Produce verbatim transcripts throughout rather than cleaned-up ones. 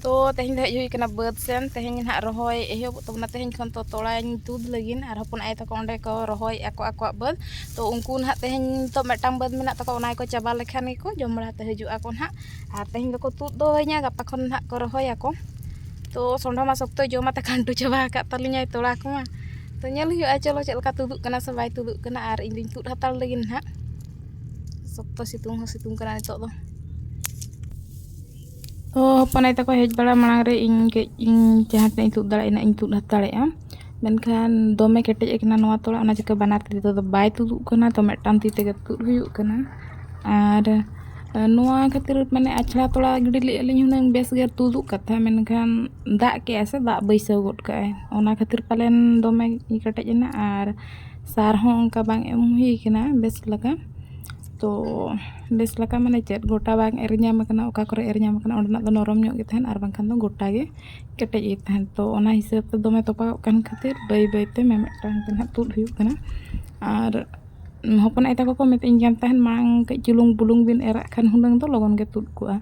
ᱛᱚ ᱛᱮᱦᱮᱧ ᱫᱚ ᱦᱮᱡ ᱦᱩᱭ ᱠᱟᱱᱟ ᱵᱟᱹᱫᱽ ᱥᱮᱱ᱾ ᱛᱮᱦᱮᱧ ᱱᱟᱦᱟᱜ ᱨᱚᱦᱚᱭ ᱮᱦᱚᱵᱚᱜ ᱛᱟᱵᱚᱱᱟ᱾ ᱛᱮᱦᱮᱧ ᱠᱷᱚᱱ ᱛᱚ ᱛᱚᱲᱟᱧ ᱛᱩᱫ ᱞᱟᱹᱜᱤᱫ, ᱟᱨ ᱦᱚᱯᱚᱱ ᱟᱭᱳ ᱛᱟᱠᱚ ᱚᱸᱰᱮ ᱠᱚ ᱨᱚᱦᱚᱭᱮᱫᱼᱟ ᱠᱚ ᱟᱠᱚᱣᱟᱜ ᱵᱟᱹᱫᱽ᱾ ᱛᱚ ᱩᱱᱠᱩ ᱱᱟᱦᱟᱜ ᱛᱮᱦᱮᱧ ᱱᱤᱛᱚᱜ ᱢᱤᱫᱴᱟᱝ ᱵᱟᱹᱫᱽ ᱢᱮᱱᱟᱜ ᱛᱟᱠᱚᱣᱟ, ᱚᱱᱟ ᱜᱮᱠᱚ ᱪᱟᱵᱟ ᱞᱮᱠᱷᱟᱱ ᱜᱮᱠᱚ ᱡᱚᱢ ᱵᱟᱲᱟ ᱠᱟᱛᱮ ᱦᱤᱡᱩᱜ ᱟᱠᱚ ᱱᱟᱦᱟᱜ᱾ ᱟᱨ ᱛᱮᱦᱮᱧ ᱫᱚᱠᱚ ᱛᱩᱫ ᱫᱚᱦᱚᱭᱧᱟ, ᱜᱟᱯᱟ ᱠᱷᱚᱱ ᱱᱟᱦᱟᱜ ᱠᱚ ᱨᱚᱦᱚᱭᱟᱠᱚ᱾ ᱛᱚ ᱥᱚᱸᱰᱷᱟ ᱢᱟ ᱥᱚᱠᱛᱚᱭ ᱡᱚᱢᱟ ᱛᱮ ᱠᱷᱟᱱᱴᱩ ᱪᱟᱵᱟ ᱟᱠᱟᱫ ᱛᱟᱹᱞᱤᱧᱟᱭ ᱛᱚᱲᱟ ᱠᱚᱢᱟ᱾ ᱛᱚ ᱧᱮᱞ ᱦᱩᱭᱩᱜᱼᱟ, ᱪᱚᱞᱚ ᱪᱮᱫ ᱞᱮᱠᱟ ᱛᱩᱫᱩᱜ ᱠᱟᱱᱟ ᱥᱮ ᱵᱟᱭ ᱛᱩᱫᱩᱜ ᱠᱟᱱᱟ᱾ ᱟᱨ ᱤᱧ ᱫᱚᱧ ᱛᱩᱫ ᱦᱟᱛᱟᱲ ᱞᱟᱹᱜᱤᱫ ᱱᱟᱦᱟᱜ᱾ ᱥᱚᱠᱛᱚ ᱥᱤᱛᱩᱝ ᱦᱚᱸ ᱥᱤᱛᱩᱝ ᱠᱟᱱᱟ ᱱᱤᱛᱚᱜ ᱫᱚ᱾ ᱛᱚ ᱦᱚᱯᱚᱱ ᱟᱭᱳ ᱛᱟᱠᱚ ᱦᱮᱡ ᱵᱟᱲᱟ ᱢᱟᱲᱟᱝ ᱨᱮ ᱤᱧ ᱠᱟᱹᱡ, ᱤᱧ ᱡᱟᱦᱟᱸ ᱛᱤᱱᱟᱹᱜ ᱤᱧ ᱛᱩᱫ ᱫᱟᱲᱮᱭᱟᱜᱼᱟ, ᱤᱱᱟᱹᱜ ᱤᱧ ᱛᱩᱫ ᱦᱟᱛᱟᱲᱮᱜᱼᱟ᱾ ᱢᱮᱱᱠᱷᱟᱱ ᱫᱚᱢᱮ ᱠᱮᱴᱮᱡ ᱟᱠᱟᱱᱟ ᱱᱚᱣᱟ ᱛᱚᱲᱟ, ᱚᱱᱟ ᱪᱤᱠᱟᱹ ᱵᱟᱱᱟᱨ ᱛᱤ ᱛᱮᱫᱚ ᱵᱟᱭ ᱛᱩᱫᱩᱜ ᱠᱟᱱᱟ, ᱛᱚ ᱢᱤᱫᱴᱟᱝ ᱛᱤ ᱛᱮᱜᱮ ᱛᱩᱫ ᱦᱩᱭᱩᱜ ᱠᱟᱱᱟ᱾ ᱟᱨ ᱱᱚᱣᱟ ᱠᱷᱟᱹᱛᱤᱨ ᱢᱟᱱᱮ ᱟᱪᱷᱲᱟ ᱛᱚᱲᱟ ᱜᱤᱰᱤ ᱞᱮᱫᱼᱟ ᱞᱤᱧ ᱦᱩᱱᱟᱹᱝ ᱵᱮᱥ ᱜᱮ ᱛᱩᱫᱩᱜ ᱠᱟᱛᱷᱟ, ᱢᱮᱱᱠᱷᱟᱱ ᱫᱟᱜ ᱠᱮᱜᱼᱟᱭ ᱥᱮ ᱫᱟᱜ ᱵᱟᱹᱭᱥᱟᱹᱣ ᱜᱚᱫ ᱠᱟᱜᱼᱟᱭ, ᱚᱱᱟ ᱠᱷᱟᱹᱛᱤᱨ ᱯᱟᱞᱮᱱ ᱫᱚᱢᱮ ᱠᱮᱴᱮᱡ ᱮᱱᱟ᱾ ᱟᱨ ᱥᱟᱨ ᱦᱚᱸ ᱚᱱᱠᱟ ᱵᱟᱝ ᱮᱢ ᱦᱩᱭ ᱠᱟᱱᱟ ᱵᱮᱥ ᱞᱮᱠᱟ᱾ ᱛᱚ ᱵᱮᱥ ᱞᱮᱠᱟ ᱢᱟᱱᱮ ᱪᱮᱫ ᱜᱚᱴᱟ ᱵᱟᱝ ᱮᱨ ᱧᱟᱢ ᱟᱠᱟᱱᱟ, ᱚᱠᱟ ᱠᱚᱨᱮ ᱮᱨ ᱧᱟᱢ ᱟᱠᱟᱱᱟ ᱚᱸᱰᱮᱱᱟᱜ ᱫᱚ ᱱᱚᱨᱚᱢ ᱧᱚᱜ ᱜᱮ ᱛᱟᱦᱮᱱ, ᱟᱨ ᱵᱟᱝᱠᱷᱟᱱ ᱫᱚ ᱜᱚᱴᱟ ᱜᱮ ᱠᱮᱴᱮᱡ ᱜᱮ ᱛᱟᱦᱮᱱ᱾ ᱛᱚ ᱚᱱᱟ ᱦᱤᱥᱟᱹᱵ ᱛᱮ ᱫᱚᱢᱮ ᱛᱚᱯᱟᱜᱚᱜ ᱠᱟᱱ ᱠᱷᱟᱹᱛᱤᱨ ᱵᱟᱹᱭ ᱵᱟᱹᱭ ᱛᱮ ᱢᱤᱢᱤᱫᱴᱟᱝ ᱛᱮ ᱱᱟᱦᱟᱜ ᱛᱩᱫ ᱦᱩᱭᱩᱜ ᱠᱟᱱᱟ᱾ ᱟᱨ ᱦᱚᱯᱚᱱ ᱟᱭᱳ ᱛᱟᱠᱚ ᱠᱚ ᱢᱮᱛᱟᱹᱧ ᱠᱟᱱ ᱛᱟᱦᱮᱱ, "ᱢᱟᱲᱟᱝ ᱠᱟᱹᱡ ᱪᱩᱞᱩᱝ ᱵᱩᱞᱩᱝ ᱵᱤᱱ ᱮᱨᱟᱜ ᱠᱷᱟᱱ ᱦᱩᱱᱟᱹᱝ ᱫᱚ ᱞᱚᱜᱚᱱ ᱜᱮ ᱛᱩᱫ ᱠᱚᱜᱼᱟ᱾"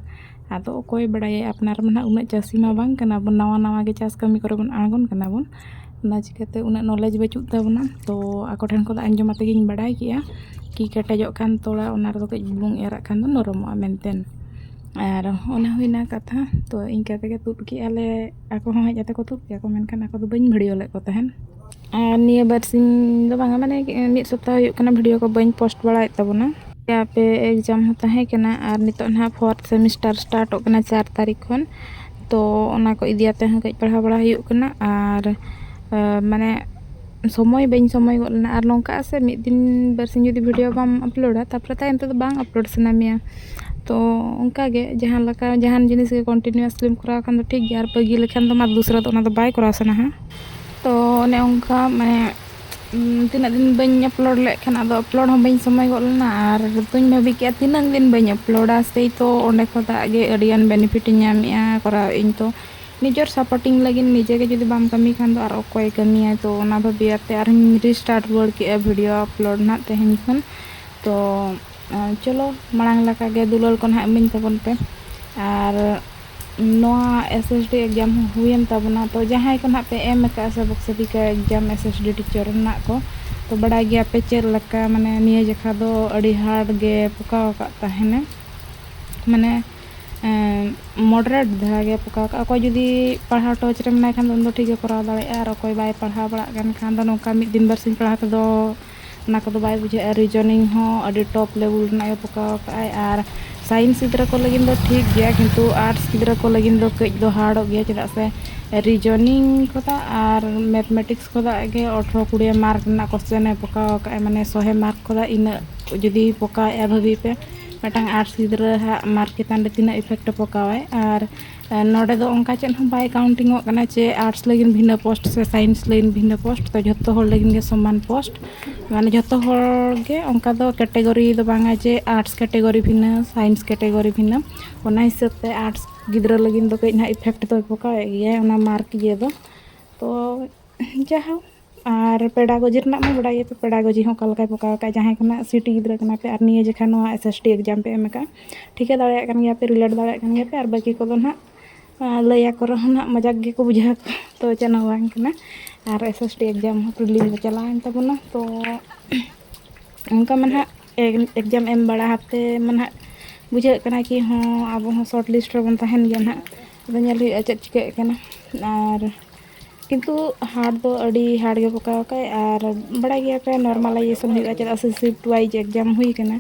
ᱟᱫᱚ ᱚᱠᱚᱭ ᱵᱟᱲᱟᱭᱟ, ᱟᱯᱱᱟᱨ ᱢᱟ ᱱᱟᱦᱟᱜ ᱩᱱᱟᱹᱜ ᱪᱟᱹᱥᱤ ᱢᱟ ᱵᱟᱝ ᱠᱟᱱᱟ ᱵᱚᱱ, ᱱᱟᱣᱟ ᱱᱟᱣᱟ ᱜᱮ ᱪᱟᱥ ᱠᱟᱹᱢᱤ ᱠᱚᱨᱮ ᱵᱚᱱ ᱟᱬᱜᱚᱱ ᱠᱟᱱᱟ ᱵᱚᱱ, ᱚᱱᱟ ᱪᱤᱠᱟᱹᱛᱮ ᱩᱱᱟᱹᱜ ᱱᱚᱞᱮᱡᱽ ᱵᱟᱹᱪᱩᱜ ᱛᱟᱵᱚᱱᱟ᱾ ᱛᱚ ᱟᱠᱚ ᱴᱷᱮᱱ ᱠᱷᱚᱱ ᱫᱚ ᱟᱸᱡᱚᱢ ᱟᱛᱮ ᱜᱤᱧ ᱵᱟᱰᱟᱭ ᱠᱮᱜᱼᱟ ᱠᱤ ᱠᱮᱴᱮᱡᱚᱜ ᱠᱷᱟᱱ ᱛᱚᱲᱟ, ᱚᱱᱟ ᱨᱮᱫᱚ ᱠᱟᱹᱡ ᱵᱩᱞᱩᱝ ᱮᱨᱟᱜ ᱠᱷᱟᱱ ᱫᱚ ᱱᱚᱨᱚᱢᱚᱜᱼᱟ ᱢᱮᱱᱛᱮ᱾ ᱟᱨ ᱚᱱᱟ ᱦᱩᱭᱱᱟ ᱠᱟᱛᱷᱟ᱾ ᱛᱚ ᱤᱱᱠᱟ ᱛᱮᱜᱮ ᱛᱩᱫ ᱠᱮᱜᱼᱟ ᱞᱮ, ᱟᱠᱚ ᱦᱚᱸ ᱦᱮᱡ ᱠᱟᱛᱮ ᱠᱚ ᱛᱩᱫ ᱠᱮᱜᱼᱟ ᱠᱚ, ᱢᱮᱱᱠᱷᱟᱱ ᱟᱠᱚ ᱫᱚ ᱵᱟᱹᱧ ᱵᱷᱤᱰᱤᱭᱳ ᱞᱮᱫ ᱠᱚ ᱛᱟᱦᱮᱱ᱾ ᱟᱨ ᱱᱤᱭᱟᱹ ᱵᱟᱨ ᱥᱤᱧ ᱫᱚ ᱵᱟᱝᱟ, ᱢᱟᱱᱮ ᱢᱤᱫ ᱥᱚᱯᱛᱟᱦᱚ ᱦᱩᱭᱩᱜ ᱠᱟᱱᱟ ᱵᱷᱤᱰᱤᱭᱳ ᱠᱚ ᱵᱟᱹᱧ ᱯᱳᱥᱴ ᱵᱟᱲᱟᱭᱮᱫ ᱛᱟᱵᱚᱱᱟ᱾ ᱟᱯᱮ ᱮᱠᱡᱟᱢ ᱦᱚᱸ ᱛᱟᱦᱮᱸ ᱠᱟᱱᱟ, ᱟᱨ ᱱᱤᱛᱚᱜ ᱱᱟᱦᱟᱜ ᱯᱷᱳᱨᱛᱷ ᱥᱮᱢᱤᱥᱴᱟᱨ ᱥᱴᱟᱨᱴᱚᱜ ᱠᱟᱱᱟ ᱪᱟᱨ ᱛᱟᱹᱨᱤᱠᱷ ᱠᱷᱚᱱ᱾ ᱛᱚ ᱚᱱᱟ ᱠᱚ ᱤᱫᱤ ᱟᱛᱮ ᱦᱚᱸ ᱠᱟᱹᱡ ᱯᱟᱲᱦᱟᱣ ᱵᱟᱲᱟ ᱦᱩᱭᱩᱜ ᱠᱟᱱᱟ᱾ ᱟᱨ ᱟᱸ, ᱢᱟᱱᱮ ᱥᱚᱢᱚᱭ ᱵᱟᱹᱧ ᱥᱚᱢᱚᱭ ᱜᱚᱫ ᱞᱮᱱᱟ᱾ ᱟᱨ ᱱᱚᱝᱠᱟᱜᱼᱟ ᱥᱮ, ᱢᱤᱫ ᱫᱤᱱ ᱵᱟᱨᱥᱤᱧ ᱡᱩᱫᱤ ᱵᱷᱤᱰᱤᱭᱳ ᱵᱟᱢ ᱟᱯᱞᱳᱰᱟ, ᱛᱟᱨᱯᱚᱨᱮ ᱛᱟᱭᱚᱢ ᱛᱮᱫᱚ ᱵᱟᱝ ᱟᱯᱞᱳᱰ ᱥᱟᱱᱟ ᱢᱮᱭᱟ᱾ ᱛᱚ ᱚᱱᱠᱟᱜᱮ ᱡᱟᱦᱟᱸ ᱞᱮᱠᱟ ᱡᱟᱦᱟᱱ ᱡᱤᱱᱤᱥ ᱜᱮ ᱠᱚᱱᱴᱤᱱᱤᱭᱩᱣᱟᱥᱞᱤ ᱮᱢ ᱠᱚᱨᱟᱣ ᱠᱷᱟᱱ ᱫᱚ ᱴᱷᱤᱠ ᱜᱮᱭᱟ, ᱟᱨ ᱵᱟᱹᱜᱤ ᱞᱮᱠᱷᱟᱱ ᱫᱚ ᱢᱟ ᱫᱩᱥᱨᱟ ᱫᱚ ᱚᱱᱟ ᱫᱚ ᱵᱟᱭ ᱠᱚᱨᱟᱣ ᱥᱟᱱᱟᱣᱟ᱾ ᱛᱚ ᱚᱱᱮ ᱚᱱᱠᱟ ᱢᱟᱱᱮ, ᱩᱢ, ᱛᱤᱱᱟᱹᱜ ᱫᱤᱱ ᱵᱟᱹᱧ ᱟᱯᱞᱳᱰ ᱞᱮᱫ ᱠᱷᱟᱱ ᱟᱫᱚ ᱟᱯᱞᱳᱰ ᱦᱚᱸ ᱵᱟᱹᱧ ᱥᱚᱢᱚᱭ ᱜᱚᱫ ᱞᱮᱱᱟ᱾ ᱟᱨ ᱫᱚᱧ ᱵᱷᱟᱹᱵᱤ ᱠᱮᱜᱼᱟ ᱛᱤᱱᱟᱹᱜ ᱫᱤᱱ ᱵᱟᱹᱧ ᱟᱯᱞᱳᱰᱟ, ᱥᱮᱭ ᱛᱚ ᱚᱸᱰᱮ ᱠᱷᱚᱱᱟᱜ ᱜᱮ ᱟᱹᱰᱤᱜᱟᱱ ᱵᱮᱱᱤᱯᱷᱤᱴ ᱤᱧ ᱧᱟᱢᱮᱜᱼᱟ, ᱠᱚᱨᱟᱣᱮᱫ ᱟᱹᱧ᱾ ᱛᱚ ᱱᱤᱡᱮᱨ ᱥᱟᱯᱳᱨᱴᱤᱝ ᱞᱟᱹᱜᱤᱫ ᱱᱤᱡᱮ ᱜᱮ ᱡᱩᱫᱤ ᱵᱟᱢ ᱠᱟᱹᱢᱤ ᱠᱷᱟᱱ ᱫᱚ ᱟᱨ ᱚᱠᱚᱭ ᱠᱟᱹᱢᱤᱭᱟ? ᱛᱚ ᱚᱱᱟ ᱵᱷᱟᱹᱵᱤ ᱟᱛᱮ ᱟᱨᱦᱚᱸᱧ ᱨᱤᱥᱴᱟᱨᱴ ᱨᱩᱣᱟᱹᱲ ᱠᱮᱜᱼᱟ ᱵᱷᱤᱰᱤᱭᱳ ᱟᱯᱞᱳᱰ ᱱᱟᱦᱟᱜ ᱛᱮᱦᱮᱧ ᱠᱷᱚᱱ᱾ ᱛᱚ ᱟᱸ, ᱪᱚᱞᱚ ᱢᱟᱲᱟᱝ ᱞᱮᱠᱟ ᱜᱮ ᱫᱩᱞᱟᱹᱲ ᱠᱚ ᱱᱟᱦᱟᱜ ᱤᱢᱟᱹᱧ ᱛᱟᱵᱚᱱ ᱯᱮ᱾ ᱟᱨ ᱱᱚᱣᱟ S S D exam ᱦᱚᱸ ᱦᱩᱭᱮᱱ ᱛᱟᱵᱚᱱᱟ᱾ ᱛᱚ ᱡᱟᱦᱟᱸᱭ ᱠᱚ ᱱᱟᱦᱟᱜ ᱯᱮ ᱮᱢ ᱟᱠᱟᱫᱼᱟ ᱥᱮ box ᱵᱤᱠᱟ exam S S D teacher ᱨᱮᱱᱟᱜ ᱠᱚ, ᱛᱚ ᱵᱟᱲᱟᱭ ᱜᱮᱭᱟᱯᱮ ᱪᱮᱫ ᱞᱮᱠᱟ, ᱢᱟᱱᱮ ᱱᱤᱭᱟᱹ ᱡᱮᱠᱷᱟ ᱫᱚ ᱟᱹᱰᱤ hard ᱜᱮ ᱯᱚᱠᱟᱣ ᱟᱠᱟᱫ ᱛᱟᱦᱮᱱᱟ, ᱢᱟᱱᱮ moderate ᱫᱷᱟᱨᱟ ᱜᱮ ᱯᱚᱠᱟᱣ ᱟᱠᱟᱫᱼᱟ᱾ ᱚᱠᱚᱭ ᱡᱩᱫᱤ ᱯᱟᱲᱦᱟᱣ touch ᱨᱮ ᱢᱮᱱᱟᱭ ᱠᱷᱟᱱ ᱫᱚ ᱩᱱᱤ ᱫᱚ ᱴᱷᱤᱠ ᱜᱮ ᱠᱚᱨᱟᱣ ᱫᱟᱲᱮᱭᱟᱜᱼᱟ, ᱟᱨ ᱚᱠᱚᱭ ᱵᱟᱭ ᱯᱟᱲᱦᱟᱣ ᱵᱟᱲᱟᱜ ᱠᱟᱱ ᱠᱷᱟᱱ ᱫᱚ ᱱᱚᱝᱠᱟ ᱢᱤᱫ ᱫᱤᱱ ᱵᱟᱨ ᱥᱤᱧ ᱯᱟᱲᱦᱟᱣ ᱛᱮᱫᱚ ᱚᱱᱟ ᱠᱚᱫᱚ ᱵᱟᱭ ᱵᱩᱡᱷᱟᱹᱜᱼᱟ᱾ Reasoning ᱦᱚᱸ ᱟᱹᱰᱤ top level ᱨᱮᱱᱟᱜ ᱜᱮ ᱯᱚᱠᱟᱣ ᱟᱠᱟᱫᱼᱟᱭ, ᱟᱨ science ᱜᱤᱫᱽᱨᱟᱹ ᱠᱚ ᱞᱟᱹᱜᱤᱫ ᱫᱚ ᱴᱷᱤᱠ ᱜᱮᱭᱟ, ᱠᱤᱱᱛᱩ arts ᱜᱤᱫᱽᱨᱟᱹ ᱠᱚ ᱞᱟᱹᱜᱤᱫ ᱫᱚ ᱠᱟᱹᱡ ᱫᱚ hardᱚᱜ ᱜᱮᱭᱟ, ᱪᱮᱫᱟᱜ ᱥᱮ reasoning ᱠᱚᱫᱟ ᱟᱨ mathematics ᱠᱚᱫᱟ ᱜᱮ ᱟᱴᱷᱨᱚ ᱠᱩᱲᱤ mark ᱨᱮᱱᱟᱜ question ᱮ ᱯᱚᱠᱟᱣ ᱟᱠᱟᱫᱼᱟᱭ, ᱢᱟᱱᱮ ᱥᱚᱦᱮ mark ᱠᱚᱫᱟ ᱤᱱᱟᱹᱜ ᱡᱩᱫᱤ ᱯᱚᱠᱟᱣᱮᱫᱼᱟ ᱵᱷᱟᱹᱵᱤ ᱯᱮ, ᱢᱤᱫᱴᱟᱝ arts ᱜᱤᱫᱽᱨᱟᱹ ᱦᱟᱸᱜ mark ᱪᱮᱛᱟᱱ ᱨᱮ ᱛᱤᱱᱟᱹᱜ effect ᱮ ᱯᱚᱠᱟᱣᱟᱭ᱾ ᱟᱨ ᱱᱚᱰᱮ ᱫᱚ ᱚᱱᱠᱟ ᱪᱮᱫ ᱦᱚᱸ ᱵᱟᱭ countingᱚᱜ ᱠᱟᱱᱟ ᱡᱮ arts ᱞᱟᱹᱜᱤᱫ ᱵᱷᱤᱱᱟᱹ post ᱥᱮ science ᱞᱟᱹᱜᱤᱫ ᱵᱷᱤᱱᱟᱹ post, ᱛᱚ ᱡᱷᱚᱛᱚ ᱦᱚᱲ ᱞᱟᱹᱜᱤᱫ ᱜᱮ ᱥᱚᱢᱟᱱ post, ᱢᱟᱱᱮ ᱡᱷᱚᱛᱚ ᱦᱚᱲ ᱜᱮ ᱚᱱᱠᱟ ᱫᱚ category ᱫᱚ ᱵᱟᱝᱟ ᱡᱮ arts category ᱵᱷᱤᱱᱟᱹ, science category ᱵᱷᱤᱱᱟᱹ᱾ ᱚᱱᱟ ᱦᱤᱥᱟᱹᱵ ᱛᱮ arts ᱜᱤᱫᱽᱨᱟᱹ ᱞᱟᱹᱜᱤᱫ ᱫᱚ ᱠᱟᱹᱡ ᱱᱟᱦᱟᱜ effect ᱫᱚᱭ ᱯᱚᱠᱟᱣᱮᱫ ᱜᱮᱭᱟᱭ ᱚᱱᱟ mark ᱤᱭᱟᱹ ᱫᱚ᱾ ᱛᱚ ᱡᱟᱦᱳᱠ, ᱟᱨ pedagogy ᱨᱮᱱᱟᱜ ᱢᱟ ᱵᱟᱰᱟᱭ ᱜᱮᱭᱟᱯᱮ, pedagogy ᱦᱚᱸ ᱚᱠᱟ ᱞᱮᱠᱟᱭ ᱯᱚᱠᱟᱣ ᱟᱠᱟᱫᱼᱟ᱾ ᱡᱟᱦᱟᱸᱭ ᱠᱚ ᱱᱟᱜ ᱥᱤᱴᱤ ᱜᱤᱫᱽᱨᱟᱹ ᱠᱟᱱᱟ ᱯᱮ ᱟᱨ ᱱᱤᱭᱟᱹ ᱡᱮᱠᱷᱟ ᱱᱚᱣᱟ S S D exam ᱯᱮ ᱮᱢ ᱟᱠᱟᱫᱼᱟ, ᱴᱷᱤᱠᱟᱹ ᱫᱟᱲᱮᱭᱟᱜ ᱠᱟᱱ ᱜᱮᱭᱟ ᱯᱮ, relate ᱫᱟᱲᱮᱭᱟᱜ ᱠᱟᱱ ᱜᱮᱭᱟ ᱯᱮ, ᱟᱨ ᱵᱟᱹᱠᱤ ᱠᱚᱫᱚ ᱱᱟᱜ ᱞᱟᱹᱭ ᱟᱠᱚ ᱨᱮᱦᱚᱸ ᱱᱟᱜ ᱢᱚᱡᱟᱠ ᱜᱮᱠᱚ ᱵᱩᱡᱷᱟᱹᱣ ᱟᱠᱚ, ᱛᱚ ᱪᱮᱫ ᱦᱚᱸ ᱵᱟᱝ ᱠᱟᱱᱟ᱾ ᱟᱨ S S D exam ᱦᱚᱸ prelim ᱫᱚ ᱪᱟᱞᱟᱣᱮᱱ ᱛᱟᱵᱚᱱᱟ, ᱛᱚ ᱚᱱᱠᱟ ᱢᱟ ᱱᱟᱦᱟᱜ exam ᱮᱢ ᱵᱟᱲᱟ ᱦᱟᱛᱮ ᱢᱟ ᱱᱟᱦᱟᱜ ᱵᱩᱡᱷᱟᱹᱜ ᱠᱟᱱᱟ ᱠᱤ ᱦᱚᱸ ᱟᱵᱚ ᱦᱚᱸ short list ᱨᱮᱵᱚᱱ ᱛᱟᱦᱮᱱ ᱜᱮᱭᱟ ᱱᱟᱦᱟᱜ᱾ ᱟᱫᱚ ᱧᱮᱞ ᱦᱩᱭᱩᱜᱼᱟ ᱪᱮᱫ ᱪᱤᱠᱟᱹᱜ ᱠᱟᱱᱟ᱾ ᱟᱨ ᱠᱤᱱᱛᱩ hard ᱫᱚ ᱟᱹᱰᱤ hard ᱜᱮ ᱯᱚᱠᱟᱣ ᱟᱠᱟᱫ, ᱟᱨ ᱵᱟᱲᱟᱭ ᱜᱮᱭᱟ ᱯᱮ normalization ᱦᱩᱭᱩᱜᱼᱟ, ᱪᱮᱫᱟᱜ ᱥᱮ shift wise exam ᱦᱩᱭ ᱠᱟᱱᱟ᱾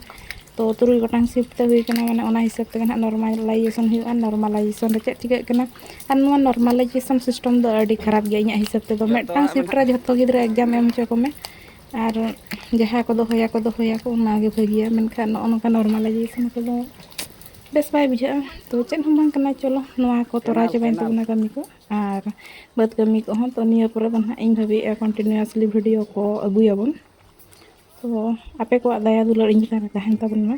ᱛᱚ ᱛᱩᱨᱩᱭ ᱜᱚᱴᱟᱝ shift ᱛᱮ ᱦᱩᱭ ᱠᱟᱱᱟ, ᱢᱟᱱᱮ ᱚᱱᱟ ᱦᱤᱥᱟᱹᱵ ᱛᱮᱜᱮ ᱱᱟᱦᱟᱜ normalization ᱦᱩᱭᱩᱜᱼᱟ᱾ Normalization ᱨᱮ ᱪᱮᱫ ᱪᱤᱠᱟᱹᱜ ᱠᱟᱱᱟ, ᱟᱨ ᱱᱚᱣᱟ normalization system ᱫᱚ ᱟᱹᱰᱤ ᱠᱷᱟᱨᱟᱯ ᱜᱮᱭᱟ ᱤᱧᱟᱹᱜ ᱦᱤᱥᱟᱹᱵ ᱛᱮᱫᱚ᱾ ᱢᱤᱫᱴᱟᱝ shift ᱨᱮ ᱡᱷᱚᱛᱚ ᱜᱤᱫᱽᱨᱟᱹ exam ᱮᱢ ᱦᱚᱪᱚ ᱠᱚᱢᱮ, ᱟᱨ ᱡᱟᱦᱟᱸ ᱠᱚ ᱫᱚᱦᱚᱭᱟ ᱠᱚ ᱫᱚᱦᱚᱭᱟᱠᱚ, ᱚᱱᱟᱜᱮ ᱵᱷᱟᱹᱜᱤᱭᱟ᱾ ᱢᱮᱱᱠᱷᱟᱱ ᱱᱚᱜᱼᱚ ᱱᱚᱝᱠᱟ normalization ᱠᱚᱫᱚ ᱵᱮᱥ ᱵᱟᱭ ᱵᱩᱡᱷᱟᱹᱜᱼᱟ᱾ ᱛᱚ ᱪᱮᱫ ᱦᱚᱸ ᱵᱟᱝ ᱠᱟᱱᱟ, ᱪᱚᱞᱚ ᱱᱚᱣᱟ ᱠᱚ ᱛᱚᱨᱟᱣ ᱪᱟᱵᱟᱭᱮᱱ ᱛᱟᱵᱚᱱᱟ ᱠᱟᱹᱢᱤ ᱠᱚ, ᱟᱨ ᱵᱟᱹᱫᱽ ᱠᱟᱹᱢᱤ ᱠᱚᱦᱚᱸ᱾ ᱛᱚ ᱱᱤᱭᱟᱹ ᱯᱚᱨᱮ ᱫᱚ ᱱᱟᱦᱟᱜ ᱤᱧ ᱵᱷᱟᱹᱵᱤᱭᱮᱫᱼᱟ continuously video ᱠᱚ ᱟᱹᱜᱩᱭᱟᱵᱚᱱ᱾ ᱛᱚ ᱟᱯᱮ ᱠᱚᱣᱟᱜ ᱫᱟᱭᱟ ᱫᱩᱞᱟᱹᱲ ᱤᱧ ᱪᱮᱛᱟᱱ ᱨᱮ ᱛᱟᱦᱮᱱ ᱛᱟᱵᱚᱱ ᱢᱟ᱾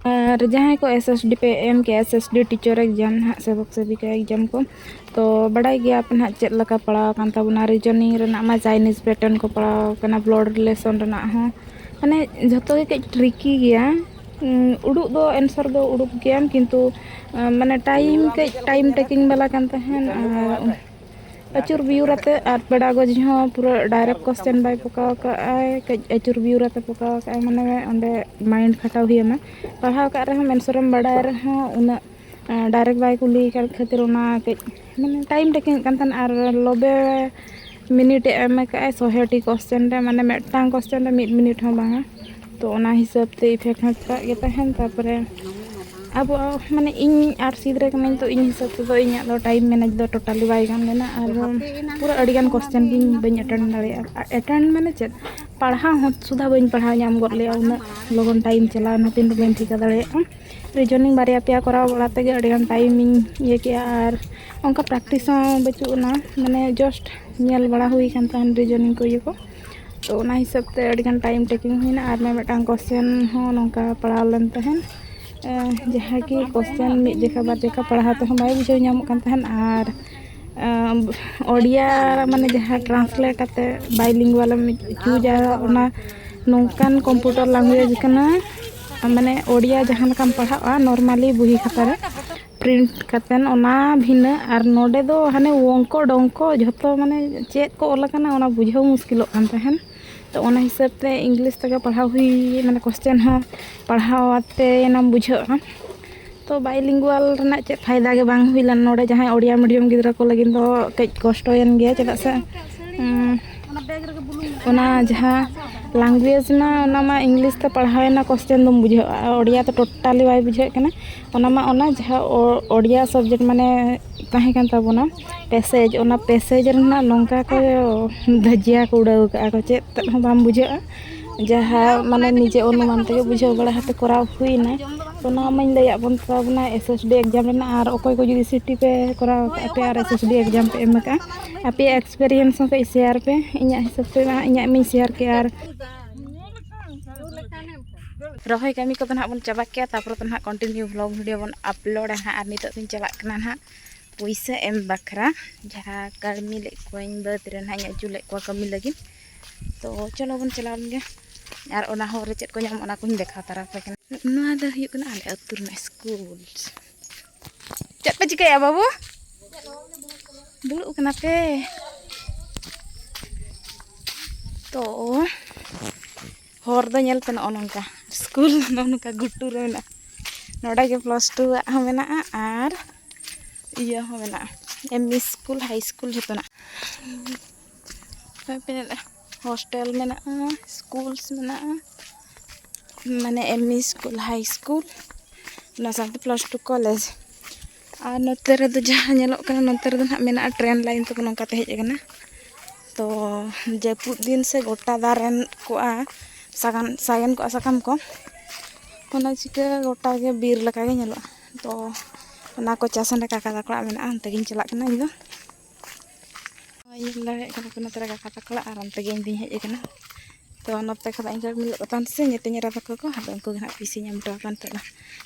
ᱟᱨ ᱡᱟᱦᱟᱸᱭ ᱠᱚ S S D ᱯᱮ ᱮᱢ ᱠᱮᱜᱼᱟ, S S D teacher exam ᱱᱟᱦᱟᱜ ᱥᱮ ᱵᱚᱠᱥ ᱵᱤᱠᱟ exam ᱠᱚ, ᱛᱚ ᱵᱟᱰᱟᱭ ᱜᱮᱭᱟ ᱯᱮ ᱱᱟᱦᱟᱜ ᱪᱮᱫ ᱞᱮᱠᱟ ᱯᱟᱲᱟᱣ ᱟᱠᱟᱱ ᱛᱟᱵᱚᱱᱟ᱾ Reasoning ᱨᱮᱱᱟᱜ ᱢᱟ Chinese pattern ᱠᱚ ᱯᱟᱲᱟᱣ ᱟᱠᱟᱱᱟ, blood relation ᱨᱮᱱᱟᱜ ᱦᱚᱸ, ᱢᱟᱱᱮ ᱡᱷᱚᱛᱚ ᱜᱮ ᱠᱟᱹᱡ tricky ᱜᱮᱭᱟ᱾ ᱩᱰᱩᱠ ᱫᱚ ᱮᱱᱥᱟᱨ ᱫᱚ ᱩᱰᱩᱠ ᱜᱮᱭᱟᱢ, ᱠᱤᱱᱛᱩ ᱢᱟᱱᱮ ᱴᱟᱭᱤᱢ, ᱠᱟᱹᱡ ᱴᱟᱭᱤᱢ ᱴᱮᱠᱤᱝ ᱵᱟᱞᱟ ᱠᱟᱱ ᱛᱟᱦᱮᱱ᱾ ᱟᱨ ᱟᱹᱪᱩᱨ ᱵᱤᱭᱩᱨ ᱟᱛᱮ ᱟᱨ ᱯᱮᱰᱟᱜᱚᱡᱤ ᱦᱚᱸ ᱯᱩᱨᱟᱹ ᱰᱟᱭᱨᱮᱠᱴ ᱠᱚᱥᱪᱮᱱ ᱵᱟᱭ ᱯᱚᱠᱟᱣ ᱠᱟᱜᱼᱟᱭ, ᱠᱟᱹᱡ ᱟᱹᱪᱩᱨ ᱵᱤᱭᱩᱨ ᱟᱛᱮ ᱯᱚᱠᱟᱣ ᱠᱟᱜᱼᱟᱭ, ᱢᱟᱱᱮ ᱚᱸᱰᱮ ᱢᱟᱭᱤᱱᱰ ᱠᱷᱟᱴᱟᱣ ᱦᱩᱭ ᱟᱢᱟ᱾ ᱯᱟᱲᱦᱟᱣ ᱠᱟᱜ ᱨᱮᱦᱚᱸ ᱮᱱᱥᱟᱨᱮᱢ ᱵᱟᱰᱟᱭ ᱨᱮᱦᱚᱸ ᱩᱱᱟᱹᱜ ᱰᱟᱭᱨᱮᱠᱴ ᱵᱟᱭ ᱠᱩᱞᱤ ᱟᱠᱟᱫ ᱠᱷᱟᱹᱛᱤᱨ ᱚᱱᱟ ᱠᱟᱹᱡ ᱢᱟᱱᱮ ᱴᱟᱭᱤᱢ ᱴᱮᱠᱤᱝ ᱠᱟᱱ ᱛᱟᱦᱮᱱ᱾ ᱟᱨ ᱞᱚᱵᱮ ᱢᱤᱱᱤᱴ ᱮ ᱮᱢ ᱟᱠᱟᱫᱼᱟᱭ ᱥᱚᱭ ᱴᱤ ᱠᱚᱥᱪᱮᱱ ᱨᱮ, ᱢᱟᱱᱮ ᱢᱤᱫᱴᱟᱝ ᱠᱚᱥᱪᱮᱱ ᱨᱮ ᱢᱤᱫ ᱢᱤᱱᱤᱴ ᱦᱚᱸ ᱵᱟᱝᱟ᱾ ᱛᱚ ᱚᱱᱟ ᱦᱤᱥᱟᱹᱵ ᱛᱮ ᱤᱯᱷᱮᱠᱴ ᱦᱚᱸ ᱪᱟᱞᱟᱜ ᱜᱮ ᱛᱟᱦᱮᱱ᱾ ᱛᱟᱨᱯᱚᱨᱮ ᱟᱵᱚᱣᱟᱜ ᱢᱟᱱᱮ ᱤᱧ ᱟᱨᱴᱥ ᱜᱤᱫᱽᱨᱟᱹ ᱠᱟᱹᱱᱟᱹᱧ, ᱛᱚ ᱤᱧ ᱦᱤᱥᱟᱹᱵ ᱛᱮᱫᱚ ᱤᱧᱟᱹᱜ ᱫᱚ ᱴᱟᱭᱤᱢ ᱢᱮᱱᱮᱡᱽ ᱫᱚ ᱴᱳᱴᱟᱞᱤ ᱵᱟᱭ ᱜᱟᱱ ᱞᱮᱱᱟ᱾ ᱟᱨ ᱯᱩᱨᱟᱹ ᱟᱹᱰᱤᱜᱟᱱ ᱠᱚᱥᱪᱮᱱ ᱜᱤᱧ ᱵᱟᱹᱧ ᱮᱴᱮᱱᱰ ᱫᱟᱲᱮᱭᱟᱜᱼᱟ᱾ ᱮᱴᱮᱱᱰ ᱢᱟᱱᱮ ᱪᱮᱫ, ᱯᱟᱲᱦᱟᱣ ᱦᱚᱸ ᱥᱩᱫᱷᱟ ᱵᱟᱹᱧ ᱯᱟᱲᱦᱟᱣ ᱧᱟᱢ ᱜᱚᱫ ᱞᱮᱜᱼᱟ, ᱩᱱᱟᱹᱜ ᱞᱚᱜᱚᱱ ᱴᱟᱭᱤᱢ ᱪᱟᱞᱟᱣᱱᱟ, ᱛᱤᱱ ᱨᱮ ᱵᱟᱹᱧ ᱴᱷᱤᱠᱟᱹ ᱫᱟᱲᱮᱭᱟᱜᱼᱟ᱾ ᱨᱤᱡᱚᱱᱤᱝ ᱵᱟᱨᱭᱟ ᱯᱮᱭᱟ ᱠᱚᱨᱟᱣ ᱵᱟᱲᱟ ᱛᱮᱜᱮ ᱟᱹᱰᱤᱜᱟᱱ ᱴᱟᱭᱤᱢᱤᱧ ᱤᱭᱟᱹ ᱠᱮᱜᱼᱟ᱾ ᱟᱨ ᱚᱱᱠᱟ ᱯᱨᱮᱠᱴᱤᱥ ᱦᱚᱸ ᱵᱟᱹᱪᱩᱜ ᱟᱱᱟ, ᱢᱟᱱᱮ ᱡᱟᱥᱴ ᱧᱮᱞ ᱵᱟᱲᱟ ᱦᱩᱭ ᱠᱟᱱ ᱛᱟᱦᱮᱱ ᱨᱤᱡᱚᱱᱤᱝ ᱠᱚ ᱤᱭᱟᱹ ᱠᱚ᱾ ᱛᱚ ᱚᱱᱟ ᱦᱤᱥᱟᱹᱵ ᱛᱮ ᱟᱹᱰᱤᱜᱟᱱ ᱴᱟᱭᱤᱢ ᱴᱮᱠᱤᱝ ᱦᱩᱭᱱᱟ᱾ ᱟᱨ ᱢᱤᱫᱴᱟᱝ ᱠᱚᱥᱪᱮᱱ ᱦᱚᱸ ᱱᱚᱝᱠᱟ ᱯᱟᱲᱟᱣ ᱞᱮᱱ ᱛᱟᱦᱮᱱ, ᱮᱸ, ᱡᱟᱦᱟᱸ ᱠᱤ ᱠᱚᱥᱪᱮᱱ ᱢᱤᱫ ᱡᱮᱠᱷᱟ ᱵᱟᱨ ᱡᱮᱠᱷᱟ ᱯᱟᱲᱦᱟᱣ ᱛᱮᱦᱚᱸ ᱵᱟᱭ ᱵᱩᱡᱷᱟᱹᱣ ᱧᱟᱢᱚᱜ ᱠᱟᱱ ᱛᱟᱦᱮᱱ᱾ ᱟᱨ ᱮᱸ, ᱳᱰᱤᱭᱟ ᱢᱟᱱᱮ ᱡᱟᱦᱟᱸ ᱴᱨᱟᱱᱥᱞᱮᱴ ᱟᱛᱮ ᱵᱟᱭᱞᱤᱝᱜᱩᱣᱟᱞ ᱮᱢ ᱪᱩᱡᱟ, ᱚᱱᱟ ᱱᱚᱝᱠᱟᱱ ᱠᱚᱢᱯᱤᱭᱩᱴᱟᱨ ᱞᱮᱝᱜᱩᱭᱮᱡᱽ ᱠᱟᱱᱟ, ᱢᱟᱱᱮ ᱳᱰᱤᱭᱟ ᱡᱟᱦᱟᱸ ᱞᱮᱠᱟᱢ ᱯᱟᱲᱦᱟᱜᱼᱟ ᱱᱚᱨᱢᱟᱞᱤ ᱵᱩᱦᱤ ᱠᱷᱟᱛᱟ ᱨᱮ, ᱯᱨᱤᱱᱴ ᱠᱟᱛᱮᱱ ᱚᱱᱟ ᱵᱷᱤᱱᱟᱹ᱾ ᱟᱨ ᱱᱚᱰᱮ ᱫᱚ ᱦᱟᱱᱮ ᱚᱝᱠᱚ ᱰᱚᱝᱠᱚ ᱡᱷᱚᱛᱚ, ᱢᱟᱱᱮ ᱪᱮᱫ ᱠᱚ ᱚᱞ ᱟᱠᱟᱱᱟ ᱚᱱᱟ ᱵᱩᱡᱷᱟᱹᱣ ᱢᱩᱥᱠᱤᱞᱚᱜ ᱠᱟᱱ ᱛᱟᱦᱮᱱ᱾ ᱛᱚ ᱚᱱᱟ ᱦᱤᱥᱟᱹᱵ ᱛᱮ ᱤᱝᱞᱤᱥ ᱛᱮᱜᱮ ᱯᱟᱲᱦᱟᱣ ᱦᱩᱭ, ᱢᱟᱱᱮ ᱠᱚᱥᱪᱮᱱ ᱦᱚᱸ ᱯᱟᱲᱦᱟᱣ ᱟᱛᱮ ᱮᱱᱟᱢ ᱵᱩᱡᱷᱟᱹᱜᱼᱟ᱾ ᱛᱚ ᱵᱟᱭᱞᱤᱝᱜᱩᱣᱟᱞ ᱨᱮᱱᱟᱜ ᱪᱮᱫ ᱯᱷᱟᱭᱫᱟ ᱜᱮ ᱵᱟᱝ ᱦᱩᱭ ᱞᱮᱱᱟ᱾ ᱱᱚᱰᱮ ᱡᱟᱦᱟᱸᱭ ᱳᱰᱤᱭᱟ ᱢᱤᱰᱤᱭᱟᱢ ᱜᱤᱫᱽᱨᱟᱹ ᱠᱚ ᱞᱟᱹᱜᱤᱫ ᱫᱚ ᱠᱟᱹᱡ ᱠᱚᱥᱴᱚᱭᱮᱱ ᱜᱮᱭᱟ, ᱪᱮᱫᱟᱜ ᱥᱮ, ᱩᱸ, ᱚᱱᱟ ᱡᱟᱦᱟᱸ ᱞᱮᱝᱜᱩᱭᱮᱡᱽ ᱢᱟ, ᱚᱱᱟ ᱢᱟ ᱤᱝᱞᱤᱥ ᱛᱮ ᱯᱟᱲᱦᱟᱣᱮᱱᱟ, ᱠᱚᱥᱪᱮᱱ ᱫᱚᱢ ᱵᱩᱡᱷᱟᱹᱜᱼᱟ, ᱳᱰᱤᱭᱟ ᱛᱮ ᱴᱳᱴᱟᱞᱤ ᱵᱟᱭ ᱵᱩᱡᱷᱟᱹᱜ ᱠᱟᱱᱟ᱾ ᱚᱱᱟ ᱢᱟ ᱚᱱᱟ ᱡᱟᱦᱟᱸ ᱳ-, ᱳᱰᱤᱭᱟ ᱥᱟᱵᱡᱮᱠᱴ ᱢᱟᱱᱮ ᱛᱟᱦᱮᱸ ᱠᱟᱱ ᱛᱟᱵᱚᱱᱟ ᱯᱮᱥᱮᱡᱽ, ᱚᱱᱟ ᱯᱮᱥᱮᱡᱽ ᱨᱮᱱᱟᱜ ᱱᱚᱝᱠᱟ ᱠᱚ ᱫᱷᱟᱹᱡᱤᱭᱟ ᱠᱚ ᱩᱰᱟᱹᱣ ᱠᱟᱜᱼᱟ ᱠᱚ, ᱪᱮᱫ ᱛᱮᱫ ᱦᱚᱸ ᱵᱟᱢ ᱵᱩᱡᱷᱟᱹᱜᱼᱟ᱾ ᱡᱟᱦᱟᱸ ᱢᱟᱱᱮ ᱱᱤᱡᱮ ᱚᱱᱩᱢᱟᱱ ᱛᱮᱜᱮ ᱵᱩᱡᱷᱟᱹᱣ ᱵᱟᱲᱟ ᱠᱟᱛᱮ ᱠᱚᱨᱟᱣ ᱦᱩᱭᱱᱟ᱾ ᱛᱚ ᱱᱚᱣᱟ ᱢᱟᱧ ᱞᱟᱹᱭᱟᱫ ᱵᱚᱱ ᱛᱟᱵᱚᱱᱟ ᱮᱥ ᱮᱥ ᱰᱤ ᱮᱠᱡᱟᱢ ᱨᱮᱱᱟᱜ, ᱟᱨ ᱚᱠᱚᱭ ᱠᱚ ᱡᱩᱫᱤ ᱥᱤᱴᱤ ᱯᱮ ᱠᱚᱨᱟᱣ ᱠᱟᱜᱼᱟ ᱯᱮ ᱟᱨ ᱮᱥ ᱮᱥ ᱰᱤ ᱮᱠᱡᱟᱢ ᱯᱮ ᱮᱢ ᱠᱟᱜᱼᱟ, ᱟᱯᱮᱭᱟᱜ ᱮᱠᱥᱯᱮᱨᱤᱭᱮᱱᱥ ᱦᱚᱸ ᱠᱟᱹᱡ ᱥᱮᱭᱟᱨ ᱯᱮ᱾ ᱤᱧᱟᱹᱜ ᱦᱤᱥᱟᱹᱵ ᱛᱮ ᱢᱟ ᱤᱧᱟᱹᱜ ᱢᱟᱧ ᱥᱮᱭᱟᱨ ᱠᱮᱜᱼᱟ᱾ ᱟᱨ ᱨᱚᱦᱚᱭ ᱠᱟᱹᱢᱤ ᱠᱚᱫᱚ ᱱᱟᱦᱟᱜ ᱵᱚᱱ ᱪᱟᱵᱟ ᱠᱮᱜᱼᱟ, ᱛᱟᱨᱯᱚᱨᱮ ᱫᱚ ᱱᱟᱦᱟᱜ ᱠᱚᱱᱴᱤᱱᱤᱭᱩ ᱵᱷᱞᱚᱜ ᱵᱷᱤᱰᱤᱭᱳ ᱵᱚᱱ ᱟᱯᱞᱳᱰᱟ ᱱᱟᱦᱟᱜ᱾ ᱟᱨ ᱱᱤᱛᱚᱜ ᱫᱚᱧ ᱪᱟᱞᱟᱜ ᱠᱟᱱᱟ ᱱᱟᱦᱟᱜ ᱯᱩᱭᱥᱟᱹ ᱮᱢ ᱵᱟᱠᱷᱨᱟ, ᱡᱟᱦᱟᱸ ᱠᱟᱹᱲᱢᱤ ᱞᱮᱫ ᱠᱚᱣᱟᱧ ᱵᱟᱹᱫᱽ ᱨᱮ ᱱᱟᱦᱟᱜ ᱤᱧ ᱟᱹᱪᱩ ᱞᱮᱫ ᱠᱚᱣᱟ ᱠᱟᱹᱢᱤ ᱞᱟᱹᱜᱤᱫ᱾ ᱛᱚ ᱪᱚᱞᱚ ᱵᱚᱱ ᱪᱟᱞᱟᱣ ᱞᱮᱱ ᱜᱮ, ᱟᱨ ᱚᱱᱟ ᱦᱚᱨ ᱨᱮ ᱪᱮᱫ ᱠᱚ ᱧᱟᱢᱚᱜ ᱚᱱᱟ ᱠᱚᱧ ᱫᱮᱠᱷᱟᱣ ᱛᱟᱨᱟ ᱟᱯᱮ ᱠᱟᱱᱟ᱾ ᱱᱚᱣᱟ ᱫᱚ ᱦᱩᱭᱩᱜ ᱠᱟᱱᱟ ᱟᱞᱮ ᱟᱹᱛᱩ ᱨᱮᱱᱟᱜ ᱥᱠᱩᱞ᱾ ᱪᱮᱫ ᱯᱮ ᱪᱤᱠᱟᱹᱭᱟ ᱵᱟᱹᱵᱩ? ᱫᱩᱲᱩᱵ ᱠᱟᱱᱟ ᱯᱮ? ᱛᱚ ᱦᱚᱨ ᱫᱚ ᱧᱮᱞ ᱯᱮ, ᱱᱚᱜᱼᱚ ᱱᱚᱝᱠᱟ ᱥᱠᱩᱞ ᱱᱚᱜᱼᱚ ᱱᱚᱝᱠᱟ ᱜᱷᱩᱴᱩ ᱨᱮ ᱢᱮᱱᱟᱜᱼᱟ᱾ ᱱᱚᱰᱮ ᱜᱮ ᱯᱞᱟᱥ ᱴᱩ ᱟᱜ ᱦᱚᱸ ᱢᱮᱱᱟᱜᱼᱟ ᱟᱨ ᱤᱭᱟᱹ ᱦᱚᱸ ᱢᱮᱱᱟᱜᱼᱟ, ᱮᱢ ᱤ ᱥᱠᱩᱞ, ᱦᱟᱭ ᱥᱠᱩᱞ ᱡᱚᱛᱚᱱᱟᱜ᱾ ᱦᱳᱥᱴᱮᱞ ᱢᱮᱱᱟᱜᱼᱟ, ᱥᱠᱩᱞᱥ ᱢᱮᱱᱟᱜᱼᱟ, ᱢᱟᱱᱮ ᱮᱢ ᱤ ᱥᱠᱩᱞ, ᱦᱟᱭ ᱥᱠᱩᱞ, ᱚᱱᱟ ᱥᱟᱶᱛᱮ ᱯᱞᱟᱥ ᱴᱩ ᱠᱚᱞᱮᱡᱽ᱾ ᱟᱨ ᱱᱚᱛᱮ ᱨᱮᱫᱚ ᱡᱟᱦᱟᱸ ᱧᱮᱞᱚᱜ ᱠᱟᱱᱟ, ᱱᱚᱛᱮ ᱨᱮᱫᱚ ᱱᱟᱦᱟᱜ ᱢᱮᱱᱟᱜᱼᱟ ᱴᱨᱮᱱ ᱞᱟᱭᱤᱱ ᱛᱟᱠᱚ, ᱱᱚᱝᱠᱟᱛᱮ ᱦᱮᱡ ᱟᱠᱟᱱᱟ᱾ ᱛᱚ ᱡᱟᱹᱯᱩᱫ ᱫᱤᱱ ᱥᱮ ᱜᱚᱴᱟ ᱫᱟᱨᱮ ᱠᱚᱜᱼᱟ, ᱥᱟᱜᱟᱱ ᱥᱟᱜᱮᱱ ᱠᱚᱜᱼᱟ ᱥᱟᱠᱟᱢ ᱠᱚ, ᱚᱱᱟ ᱪᱤᱠᱟᱹ ᱜᱚᱴᱟ ᱜᱮ ᱵᱤᱨ ᱞᱮᱠᱟ ᱜᱮ ᱧᱮᱞᱚᱜᱼᱟ᱾ ᱛᱚ ᱚᱱᱟ ᱠᱚ ᱪᱟᱥ ᱚᱸᱰᱮ ᱠᱟᱠᱟ ᱛᱟᱠᱚ ᱚᱲᱟᱜ ᱢᱮᱱᱟᱜᱼᱟ, ᱚᱱᱛᱮ ᱜᱤᱧ ᱪᱟᱞᱟᱜ ᱠᱟᱱᱟ ᱤᱧ ᱫᱚ᱾ ᱱᱚᱜᱼᱚᱭ ᱧᱮᱞ ᱫᱟᱲᱮᱭᱟᱜ ᱠᱟᱱᱟ ᱯᱮ, ᱱᱚᱛᱮ ᱨᱮ ᱠᱟᱠᱟ ᱛᱟᱠᱚ ᱚᱲᱟᱜ ᱟᱨ ᱚᱱᱛᱮ ᱜᱮ ᱤᱧ ᱫᱩᱧ ᱦᱮᱡ ᱟᱠᱟᱱᱟ᱾ ᱛᱚ ᱱᱚᱛᱮ ᱠᱷᱚᱱᱟᱜ ᱤᱧ ᱜᱮ ᱢᱤᱞᱚᱜ ᱠᱟᱱ ᱥᱮ ᱧᱮᱛᱮᱧ ᱮᱨᱟ ᱛᱟᱠᱚ ᱠᱚ, ᱟᱫᱚ ᱩᱱᱠᱩ ᱜᱮ ᱱᱟᱦᱟᱜ ᱯᱤᱥᱤᱧ ᱮᱢ ᱦᱚᱴᱚ ᱟᱠᱟᱱ ᱛᱟᱦᱮᱸᱱᱟ᱾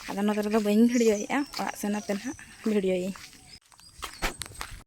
ᱟᱫᱚ ᱱᱚᱛᱮ ᱨᱮᱫᱚ ᱵᱟᱹᱧ ᱵᱷᱤᱰᱤᱭᱳᱭᱮᱫᱼᱟ, ᱚᱲᱟᱜ ᱥᱮᱱ ᱟᱛᱮ ᱱᱟᱦᱟᱜ ᱵᱷᱤᱰᱤᱭᱳᱭᱟᱹᱧ᱾